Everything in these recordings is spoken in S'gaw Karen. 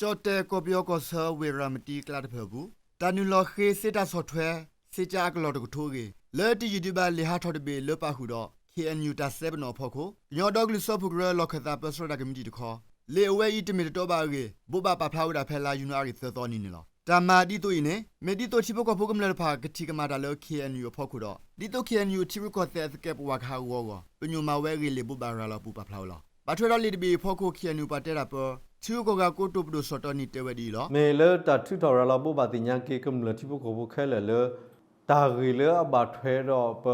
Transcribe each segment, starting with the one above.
ကၠီၣ်တဲၣ်ကီၢ်ပယီၤကီၢ်ဆၢ ဝ့ၢ်ရၤမတံကျါတဖျၢၣ်အပူၤ တၢ်နုာ်လီၤဃ့စ့တၢ်ဆီၣ်ထွဲ စ့ကၠါအကလီၢ်တကထိအဂ့ၢ် လၢတယံာ်ဒံးဘၣ် လံာ်ဟးထီၣ်တဘ့ၣ်လၢပာ်ဃုာ်ဒီး ခ့ၣ်အဲၣ်ယူၣ် တၢ်စဲပနီၣ်အဖီခိၣ် ကညီဒီကလုာ်စၢဖှိၣ်ကရၢ လီၢ်ခၢၣ်သးပၢဆှၢတၢ်ကမံးတံာ်တခီ လံာ်အဝဲအံၤတမ့ၢ်တတီဘၣ်အဂ့ၢ် ဘိးဘၣ်ပာ်ဖျါဝဲဒၣ်ဖဲလါယနူၤအါရံၤသၢသီအနံၤန့ၣ်လီၤ. တၢ်မၤဒ်သိးအံၤန့ၣ် မ့ၢ်ဒ်သိးထံဖိကီၢ်ဖိကမျၢၢ်တဖၣ် ကထံၣ်ကမၤတၢ်လၢ ခ့ၣ်အဲၣ်ယူၣ် အဖီခိၣ်ဒီး ဒ်သိး ခ့ၣ်အဲၣ်ယူၣ် အထံရူၢ်ကီၢ်သဲးအသကဲးပဝးကဟးဂီၤအဂီၢ် ပညိၣ်မၤဝဲအဂ့ၢ် လံာ်ဘိးဘၣ်ရၤလီၤအပူၤပာ်ဖျါဝဲလီၤ. ဘၣ်ထွဲဒီးလံာ်တဘ့ၣ်အဖီခိၣ် ခ့ၣ်အဲၣ်ယူၣ် ပှၤတဲတၢ်ပၢ ထံဂုၤကီၢ်ဂၤကိတိာ်ပဒိၣ်စီၤတီနံၤတဲဝဲဒ်အံၤလီၤ. မ့ၢ်လၢတၢ်ထုးထီၣ်ရၤလီၤဘိးဘၣ်သ့ၣ်ညါက့ၤ ကမျၢၢ်ထံဖိကီၢ်ဖိခဲလၢာ်လၢ တၢ်ဂ့ၢ်လၢအဘၣ်ထွဲဒီးပ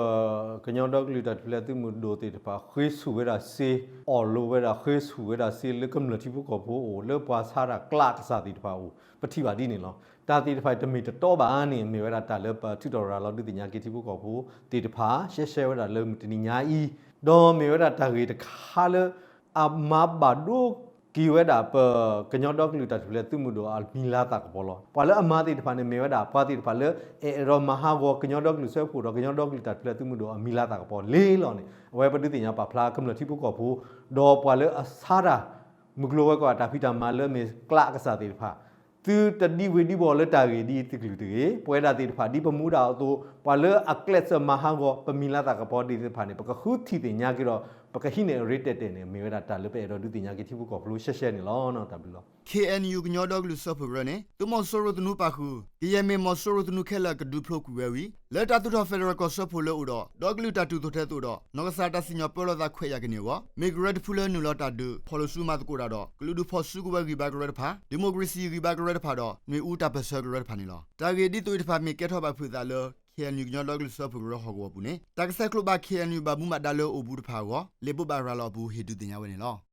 ကညီဒီကလုာ်တၢ်ထူၣ်ဖျဲးသုးမုၢ်ဒိၣ်သ့ၣ်တဖၣ် ဃ့ဆူၣ်ဝဲဒၣ်စ့ အီၣ်လိဝဲဒၣ် ဃ့ဆူၣ်ဝဲဒၣ်စ့လၢကမျၢၢ်ထံဖိကီၢ်ဖိအအိၣ် လၢပှၤဆါတၢ်ကျးကစၢ်သ့ၣ်တဖၣ်အအိၣ် ပထံၣ်ဘၣ်ဒ်န့ၣ်လီၤ. တၢ်သ့ၣ်တဖၣ်တမ့ၢ်တတီဘၣ်န့ၣ် မ့ၢ်ဝဲဒၣ်တၢ်လၢပထုးထီၣ်ရၤလီၤဒုးသ့ၣ်ညါက့ၤထံဖိကီၢ်ဖိသ့ၣ်တဖၣ် ရှဲရှဲဝဲဒၣ်လၢမုၢ်တနံၤညါအံၤ ဒီးမ့ၢ်ဝဲဒၣ်တၢ်ဂ့ၢ်တခါလၢ အမၤဘၣ်ဒိက့ၤဝဲဒၣ်ပ ကညီဒီကလုာ်တၢ်ထူၣ်ဖျဲးသုးမုၢ်ဒိၣ်အမံၤလၤသၣ်ကပီၤလီၤ. ပှၤလၢအမၤသ့ၣ်တဖၣ်န့ၣ် မ့ၢ်ဝဲဒၣ်ပှၤသ့ၣ်တဖၣ်လၢ အဲၣ်ဒိးမၤဟးဂီၤကညီဒီကလုာ်စၢဖှိၣ်ဒီးကညီဒီကလုာ်တၢ်ထူၣ်ဖျဲးသုးမုၢ်ဒိၣ်အမံၤလၤသၣ်ကပီၤလံလီၤန့ၣ် အဝဲပဒုးသ့ၣ်ညါပာ်ဖျါကမျၢၢ်ထံဖိကီၢ်ဖိ ဒီးပှၤလၢအဆါတၢ် မုၢ်ကျိၤဝဲၤကွာ်တၢ်ဖံးတၢ်မၤလၢမ့ၢ်ကျးကစၢ်သ့ၣ်တဖၣ် သုတဒံဝ့ၤဒံဘီၣ်လၢတၢ်ဂ့ၢ်ဒ်တကလုာ်တဂ့ၤ. ပဝဲဒၣ်သ့ၣ်တဖၣ်ဒ်ပမူဒါအသိး ပှၤလၢအကျဲးစၢးမၤဟးဂီၤ ပမံၤလၤသၣ်ကပီၤသ့ၣ်တဖၣ်န့ၣ် ပကဃုထံၣ်သ့ၣ်ညါက့ၤဒီး ပကဟံးန့ၢ်အရ့တဲာ်တဲာ်န့ၣ် မ့ၢ်ဝဲဒၣ်တၢ်လၢပအဲၣ်ဒိးဒုးသ့ၣ်ညါက့ၤထံဖိကီၢ်ဖိရှဲရှဲန့ၣ်လီၤ. တၢ်ဘျုးလီၤ. ခ့ၣ်အဲၣ်ယူၣ် ကညီဒီကလုာ်စၢဖှိၣ်ကရၢန့ၣ် သုးမီၤစိရိၤသနူပာ်ဃုာ် ကယဲၢ်မ့ၢ်မီၤစိရိၤသနူခဲလၢာ်ကဒုးဖျိကွံာ်ဝဲဝံၤ လၢတၢ်သူၣ်ထီၣ် federal ကီၢ်စၢဖှိၣ်လၢအိၣ်ဒီး ဒီကလုာ်တၢ်ထူၣ်သထၢသုးဒီး နီၢ်ကစၢ်တၢ်စံၣ်ညီၣ်ပၢလီၤသးခွဲးယာ်ကန့ၢ်အဂီၢ် မ့ၢ်ကရၢတဖုလၢနုာ်လီၤတၢ်ဒုး ဖီၣ်လိာ်စုမၤသကိးတၢ်ဒီး ကလုာ်ဒူၣ်ဖီၣ်စုကဝဲၤဂံၢ်ဘါကရၢတဖၣ်, ဒံၣ်မိၣ်ကရ့ၣ်စံၣ်ဂံၢ်ဘါကရၢတဖၣ်ဒီး နွေဦးတၢ်ပၢၢ်ဆၢကရၢတဖၣ်န့ၣ်လီၤ. တၢ်ဂ့ၢ်ဒ်သိးအံၤတဖၣ် မ့ၢ်ကဲထီၣ်ဘၣ်ဖုးသးလၢ ခ့ၣ်အဲၣ်ယူၣ် ကညီဒီကလုာ်စၢဖှိၣ်ကရၢဟီၣ်ကဝီၤအပူၤန့ၣ် တၢ်ကဆဲးကျိးဘၣ် ခ့ၣ်အဲၣ်ယူၣ် ဘၣ်မူဘၣ်ဒါလၢအအိၣ်ဘူးတဖၣ်အဂီၢ် လံာ်ဘိးဘၣ်ရၤလီၤအပူၤ ဟ့ၣ်ဒုးသ့ၣ်ညါဝဲန့ၣ်လီၤ.